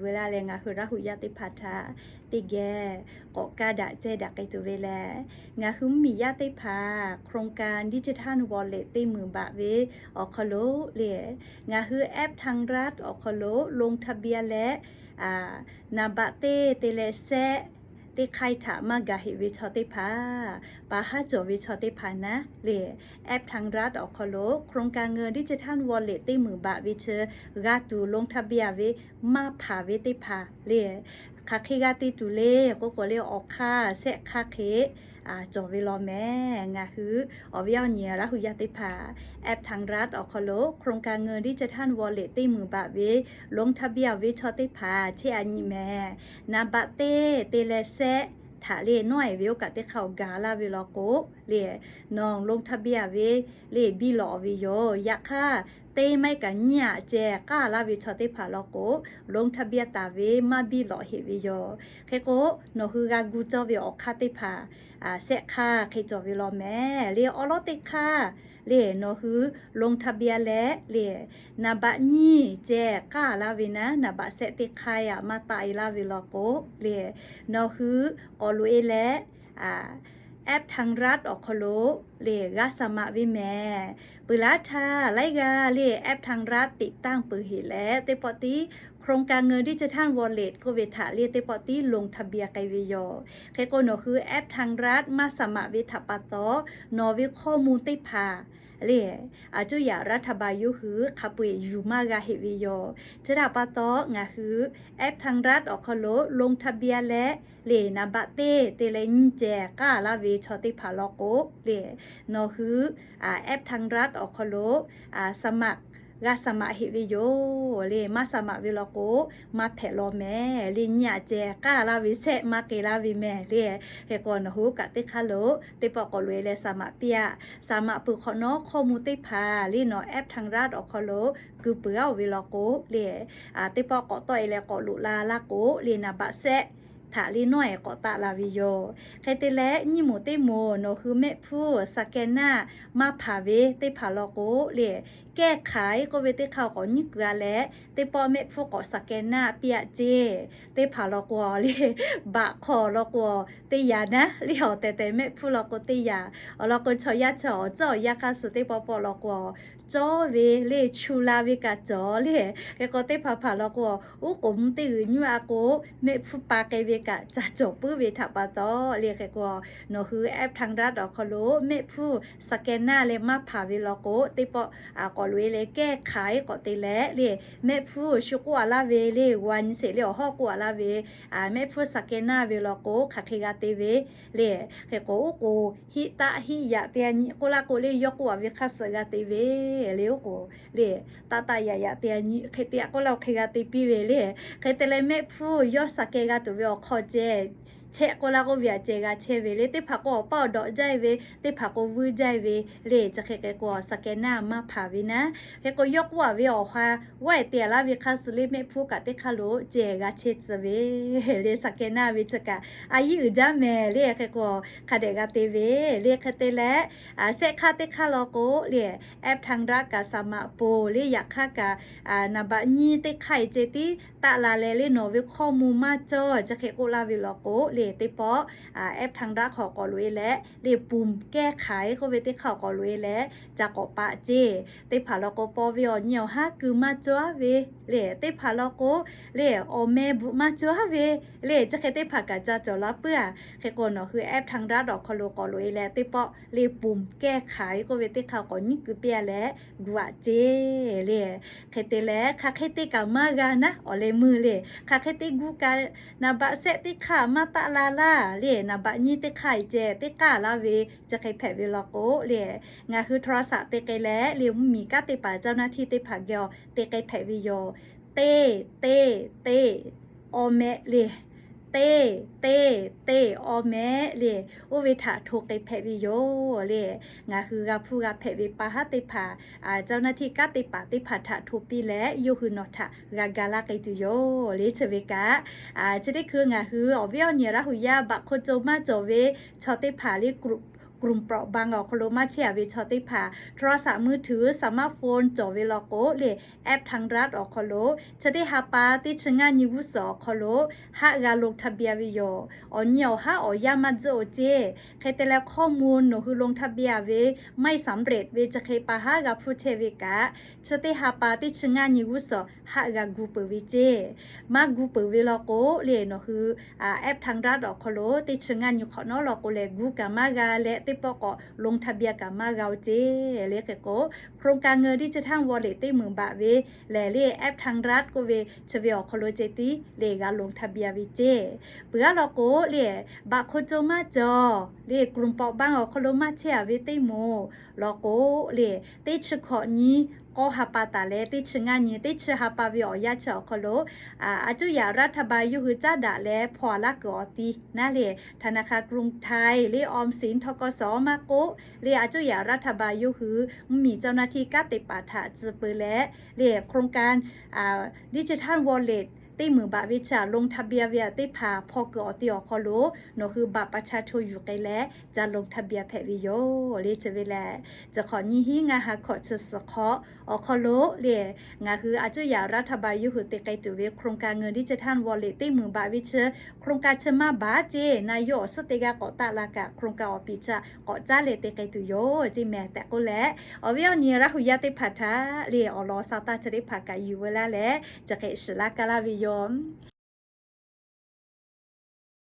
Veu laˇ leh ngaˬ hui Laˇ huˍ yaˇ teˇ hpaˍ htaꞈ teˇ geh k'awꞈ kaˇ daꞈ cehˇ daꞈ k'ai tuˬ ve lehˬ, ngaˬ hui mvuhˇmiˬ yaˇ teˇ hpaˍ โครงการ Digital Wallet teˇ meunˍ baꞈ ve awˬ hk'aw lo le, ngaˬ hui แอปทางรัฐ awˬ hk'aw lo ลงทะเบียน leh นับบัตร teˇ te leh sehˆ teˇ hk'aiˇ htaꞈ maˇ gaˬ heꞈ ve chaw teˇ hpaˍ, pa haˉ cawˬ ve chaw teˇ hpaˍ naˉ le, แอปทางรัฐ awˬ hk'aw lo โครงการเงินดิจิทัลวอลเล็ต teˇ meunˍ baꞈ ve chi g'a tuˬ ลงทะเบียน ve maˇ hpanˍ ve teˇ hpaˍ le, hk'aˬ hk'e g'a te tuˬ le k'oˆ k'o le, awˬ hk'aˇ sehˆ hk'aˇ hk'e cawˬ ve law mehˍ. Ngaˬ hui awˬ viˉ awˬ nyi Laˇ huˍ yaˇ teˇ hpaˍ แอปทางรัฐ awˬ hk'aw lo โครงการเงินดิจิทัลวอลเล็ต teˇ meunˍ baꞈ ve ลงทะเบียน ve chaw teˇ hpaˍ chehˇ a nyi mehˍ. นับบัตร teˇ te leh sehˆ htaꞈ le nawˉ e ve oˇ kaꞈ teˇ hk'aˇ awˬ gaˬ laˇ ve law k'o le, nawˬ ลงทะเบียน ve le biˇ lawꞈ ve yoˬ. Yaꞈ hk'aˇ, teˇ maˇ kaꞈ nyiˇ aꞈ ceh k'aˇ laˇ ve chaw teˇ hpaˍ law k'o, ลงทะเบียน taˍ ve maˇ biˇ lawꞈ heꞈ ve yoˬ. Hk'e k'o, nawˬ hui g'a gu cawˇ ve awˬ hk'aˇ teˇ hpaˍ sehˆ hk'aˇ hk'e cawˬ ve law mehˍ le. Awˉ lawˉ teˇ hk'aˇ le, nawˬ hui ลงทะเบียน leh le นับบัตร nyiˇ ceh k'aˇ laˇ ve naˉ, นับบัตร sehˆ teˇ hk'aiˇ aꞈ maˇ taˆ e laˇ ve law k'o le, nawˬ hui k'awꞈ loꞈ e leh แอปทางรัฐ awˬ hk'aw lo le g'a สมัคร ve mehˍ. Peuˬ laˇ htaˇ laiˉ g'aˇ le แอปทางรัฐ ติดตั้ง peuˬ heꞈ leh, teˇ pawˆ tiˉ โครงการเงินดิจิทัลวอลเล็ต k'oˆ ve htaꞈ le teˇ pawˆ tiˉ ลงทะเบียน k'ai ve yoˬ. Hk'e k'o, nawˬ hui แอปทางรัฐ maˇ สมัคร ve htaꞈ pa taw, nawˬ ve ข้อมูล teˇ hpaˍ le, aˬ cuˇ yaꞈ รัฐบาล yawˇ hui hk'a peu-eˬ yuˬ maˇ g'a heꞈ ve yoˬ. Chi htaꞈ pa taw, ngaˬ hui แอปทางรัฐ awˬ hk'aw lo ลงทะเบียน leh le นับบัตร teˇ te leh nyiˇ ceh k'aˇ laˇ ve chaw teˇ hpaˍ law k'o le, nawˬ hui แอปทางรัฐ awˬ hk'aw lo สมัคร g'a สมัคร heꞈ ve yoˬ le. Maˇ สมัคร ve law k'o, maˇ hpehꞈ law mehˍ le. Nyiˇ aꞈ ceh k'aˇ laˇ ve sehˆ maˇ k'ai laˇ ve mehˍ le. Hk'e k'o, nawˬ hui oˇ kaꞈ teˇ hk'aˇ lo teˇ pawˆ k'awꞈ loꞈ e leh สมัคร piˇ aꞈ. สมัคร peuˬ hk'awꞈ nawˉ ข้อมูล teˇ hpaˍ le nawˬ แอปทางรัฐ awˬ hk'aw lo keu peuˬ aˉ-oˬ ve law k'o le, teˇ pawˆ k'awꞈ tawˆ e leh k'awꞈ loꞈ la laˇ k'o le, นับบัตร sehˆ htaꞈ le nawˉ e k'awꞈ taˆ la ve yoˬ. Hk'e te leh, nyiˇ moˍ teˇ moˍ nawˬ hui mehˆ hpfuhˇ สแกนเนอร์ maˇ hpanˍ ve teˇ hpaˍ law k'o le, แก้ไข k'oˆ ve teˇ hk'aˇ k'awꞈ nyiˉ keu a leh, teˇ pawˆ mehˆ hpfuhˇ k'awꞈ สแกนเนอร์ piˇ aꞈ ceˇ. Teˇ hpaˍ law k'o le, baꞈ hk'aw law k'o teˇ yanˇ naˉ le, awˬ tehˬ tehˬ mehˆ hpfuhˇ law k'o teˇ yanˇ, awˬ lawn k'o chaw yaˇ chaw awˬ tcuhˉ awˬ yanˇ hk'aˇ suh teˇ pawˆ pawˆ law k'o cawˇ ve le, chu la ve kaꞈ cawˬ le. Hk'e k'o, teˇ hpaˍ hpaˍ law k'o, oˉ k'oˍ mvuhˇ teˇ g'uiˬ nyiˇ a k'o, mehˆ hpfuhˇ pa k'ai ve kaꞈ ca cawˬ puiˉ ve htaꞈ pa taw le. Hk'e k'o, nawˬ hui แอปทางรัฐ awˬ hk'aw lo mehˆ hpfuhˇ สแกนเนอร์ leh maˇ hpanˍ ve law k'o, teˇ pawˆ k'awꞈ loꞈ e leh แก้ไข k'awꞈ te leh le, mehˆ hpfuhˇ shu k'oˆ a laˇ ve le, g'a nyi sheˍ le, awˬ hawˉ k'oˆ a laˇ ve, mehˆ hpfuhˇ สแกนเนอร์ ve law k'o, hk'aˬ hk'e g'a te ve le. Hk'e k'o, oˉ k'oˍ hiˆ taˆ hiˆ yaꞈ te a nyi k'oˆ laˇ k'o le, yawˇ k'oˆ a ve hk'aˇ suh g'a te ve le. Oˉ k'oˍ le, taˆ taˆ yaꞈ yaꞈ te a nyi hk'e te a k'oˆ laˇ k'o, hk'e g'a te piˇ ve le. Hk'e te leh, mehˆ hpfuhˇ yawˇ สแกน g'a tuˬ ve awˬ hk'aw ceh chehˆ k'oˆ laˇ k'oˆ ve aꞈ ceh g'a chehˇ ve le. Teˇ hpaˍ k'o, awˬ paˇ awˬ dawꞈ jaˇ e ve, teˇ hpaˍ k'o, vuiˇ jaˇ e ve le. Chi hk'e hk'e k'o, สแกนเนอร์ maˇ hpanˍ ve naˉ. Hk'e k'o, yawˇ k'oˆ a ve awˬ ha g'awˇ e te a laˇ ve hk'aˇ suh le, mehˆ hpfuhˇ kaꞈ teˇ hk'aˇ lo ceh g'a chehˇ tcuh ve le. สแกนเนอร์ ve chi kaꞈ a yiˉ uiˍ jaˇ mehˍ le. Hk'e k'o, hk'a dehꞈ g'a te ve le. Hk'e te leh, sehˆ hk'aˇ teˇ hk'aˇ law k'o le, แอปทางรัฐ kaꞈ สมัคร poˬ le, yaꞈ hk'aˇ kaꞈ นับบัตร nyiˇ teˇ hk'aˇ e ceh tiˉ taˆ la leh le, nawˬ ve ข้อมูล maˇ cawˇ, chi hk'e k'oˆ laˇ ve law k'o le, teˇ pawˆ แอปทางรัฐ hk'aw k'awꞈ loꞈ e leh le, ปุ่มแก้ไข k'oˆ ve teˇ hk'aˇ k'awꞈ loꞈ e leh ca k'awꞈ paˆ ceˇ. Teˇ hpaˍ law k'o, paw ve awˬ nyi awˬ haˉ keu maˇ cawˇ ve le, teˇ hpaˍ law k'o le, awˬ meh bvuhꞈ maˇ cawˇ ve le, chi hk'e teˇ hpaˍ kaꞈ ca cawˬ la puiˉ a. Hk'e k'o, nawˬ hui แอปทางรัฐ awˬ hk'aw lo k'awꞈ loꞈ e leh, teˇ pawˆ le ปุ่มแก้ไข k'oˆ ve teˇ hk'aˇ k'awꞈ nyiˉ keu piˇ a leh gu aꞈ ceˇ le. Hk'e te leh, hk'aˬ hk'e te kaꞈ maˇ g'a naˉ, awˬ leh meuˇ le. Hk'aˬ hk'e te gu kaꞈ, นับบัตร sehˆ teˇ hk'aˇ maˇ taˆ la laˇ le, นับบัตร nyiˇ teˇ hk'aˇ e ceh teˇ k'aˇ laˇ ve chi hk'e hpehꞈ ve law k'o le, ngaˬ hui โทรศัพท์ te k'ai leh le, mvuhˇmiˬ kanˉ teˇ hpaˍ เจ้าหน้าที่ teˇ hpaˍ geh awˬ te k'ai hpehꞈ ve yoˬ. Teˇ teˇ teˇ, awˬ meh le. Teˇ teˇ teˇ, awˬ meh le. Oˇ ve htaꞈ hto k'ai hpehꞈ ve yoˬ le. Ngaˬ hui g'a hpuˇ g'a hpehꞈ ve pa haˉ teˇ hpaˍ, เจ้าหน้าที่ kanˉ teˇ hpaˍ teˇ hpaˍ htaꞈ hto piˇ leh, yawˇ hui nawˬ htaꞈ g'a ga laˇ k'ai tuˬ yoˬ le. Chi ve kaꞈ, chi teˇ hkui ngaˬ hui awˬ viˉ awˬ nyi Laˇ huˍ yaˇ baꞈ hk'oˆ co maˇ cawˬ ve chaw teˇ hpaˍ le, group กลุ่มเปราะบาง awˬ hk'aw lo maˇ chehˇ a ve chaw teˇ hpaˍ โทรศัพท์มือถือ สมาร์ทโฟน cawˬ ve law k'o le, app ทางรัฐ awˬ hk'aw lo chi teˇ ha pa teˇ chi ngaˇ nyi g'uˇ suhˍ awˬ hk'aw lo haˆ g'a ลงทะเบียน ve yoˬ. Awˬ nyi awˬ haˉ awˬ yanˇ maˇ tzuhˆ-oˬ ceˇ. Hk'e te leh ข้อมูล nawˬ hui ลงทะเบียน ve maˇ heˆ สำเร็จ ve chi hk'e pa haˉ g'a hpuˇ chehˇ ve kaꞈ, chi teˇ ha pa teˇ chi ngaˇ nyi g'uˇ suhˍ haˆ g'a gu peuˬ ve ceˇ. Maˇ gu peuˬ ve law k'o le, nawˬ hui app ทางรัฐ awˬ hk'aw lo teˇ chi ngaˇ nyi hk'awꞈ nawˉ law k'o leh gu kaꞈ maˇ g'a leh, teˇ pawˆ k'awꞈ ลงทะเบียน kaꞈ maˇ g'a-oˬ ceˇ. Le hk'e k'o, โครงการเงินดิจิทัลวอลเล็ต teˇ meunˍ baꞈ ve lehˬ le, app ทางรัฐ k'oˆ ve chi ve awˬ hk'aw lo ceh tiˉ le g'a ลงทะเบียน ve ceˇ. Peuˬ aˉ law k'o le, baꞈ hk'o co maˇ cawˬ le, กลุ่มเปราะบาง awˬ hk'aw lo maˇ chehˇ a ve teˇ moˍ law k'o le, teˇ chi hkawꞈ nyi k'awˇ ha pa taˍ leh teˇ chi ngaˇ nyi, teˇ chi ha pa ve awˬ yanˇ chi awˬ hk'aw lo, a cuˇ yaꞈ รัฐบาล yawˇ hui caˉ daꞈ leh hpaw a laˇ kuiˬ awˬ ti naˉ le, ธนาคารกรุงไทย le, ออมสิน ทกส maˇ k'oˆ le, a cuˇ yaꞈ รัฐบาล yawˇ hui mvuhˇmiˬ เจ้าหน้าที่ kanˉ te paˍ htaꞈ tcuh peu leh le, โครงการ ดิจิทัลวอลเล็ต teˇ meunˍ baꞈ ve chi a ลงทะเบียน ve a teˇ hpaˍ hpaw kuiˬ awˬ ti awˬ hk'aw lo nawˬ hui บัตรประชาชน yuˬ k'ai leh ca ลงทะเบียน hpehꞈ ve yoˬ le. Chi ve lehˬ, chi hk'awꞈ nyi hiˉ ngaˇ ha hkawꞈ chi suhˍ hk'aw awˬ hk'aw lo le, ngaˬ hui a cuˇ yaꞈ รัฐบาล yawˇ hui te k'ai tuˬ ve โครงการเงินดิจิทัลวอลเล็ต teˇ meunˍ baꞈ ve chi โครงการ chi maˇ baˬ ceˇ. Na yawˇ awˬ suhˉ teˇ g'aˇ k'awꞈ taˆ la kaꞈ, โครงการ awˬ piˍ chi k'awꞈ caˉ leh te k'ai tuˬ yoˬ ceˇ mehˍ tehꞈ k'oˆ leh, awˬ viˉ awˬ nyi Laˇ hu yaˇ teˇ hpaˍ htaꞈ le awˬ lawn sha taˇ chi teˇ hpaˍ kaꞈ yuˬ veu laˇ leh, chi hk'e shiˍ laˇ kaˇ laˇ ve yoˬ.